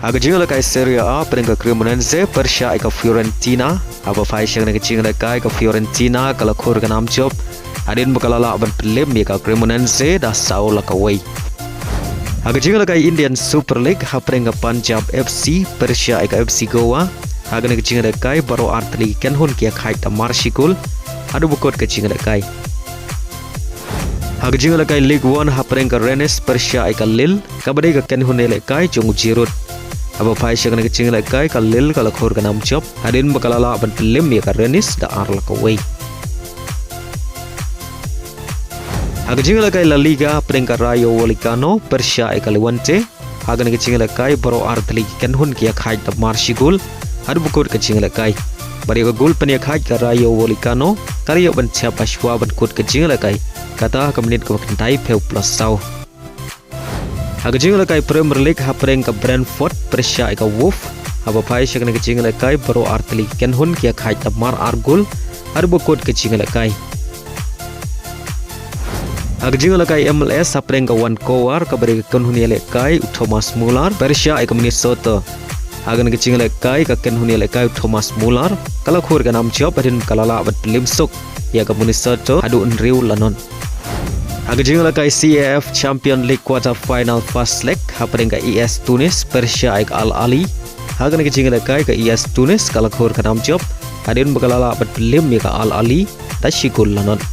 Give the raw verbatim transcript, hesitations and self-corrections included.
Ha ka jingïalehkai Serie A, pyrshah ka Cremonese pyrshah ïa ka Fiorentina. Haba phai sha kane ka jingïalehkai, ka Fiorentina ka la khur ka nam jop hadien ba ka la lah ban pynlip ïa ka Cremonese da saw la ka wei. Ha ka jingïalehkai Indian Super League, hapdeng ka Punjab F C pyrshah ïa ka F C Goa. Ha kane ka jingïalehkai baroh artylli ki kynhun ki ïakhaid da mar shi kol haduh ba kut ka jingïalehkai. Ha ka jingïalehkai League One, hapdeng ka Rennes pyrshah ïa ka Lille, kaba dei ka kynhun ïalehkai jong u Giroud. Haba phai sha kane ka jingïalehkai, ka Lille ka la khur ka nam jop hadien ba ka la lah ban pynlip ïa ka Rennes da ar la ka wei. Ha ka jingïalehkai La Liga, hapdeng ka Rayo Vallecano pyrshah ïa ka Levante. Ha kane ka jingïalehkai baroh artylli ki kynhun ki ïakhaid da mar shi kol haduh ba kut ka jingïalehkai. Bad ïa ka kol pynïakhaid ka Rayo Vallecano ka la ïoh ban thep ha shuwa ban kut ka jingïalehkai, kata ha ka minit kaba khyndai phew plus saw. Ha ka jingïalehkai Premier League, hapdeng ka Brentford pyrshah ïa ka Wolves. Haba phai sha kane ka jingïalehkai, baroh artylli ki kynhun ki ïakhaid da mar ar kol haduh ba kut ka jingïalehkai. Ha ka jingïalehkai M L S, hapdeng ka Vancouver, kaba dei ka kynhun ïalehkai u Thomas Muller pyrshah ïa ka Minnesota. Ha kane ka jingïalehkai, ka kynhun ïalehkai u Thomas Muller ka la khur ka nam jop hadien ba ka la lah ban pynlip suk ïa ka Minnesota haduh hynriew la nod. Ha ka jingïalehkai C A F Champion League quarter final first leg, hapdeng ka A S Tunis pyrshah ïa ka Al Ahly. Ha kane ka jingïalehkai, ka A S Tunis ka la khur ka nam jop hadien ba ka la lah ban pynlip ïa ka Al Ahly da shi kol la nod.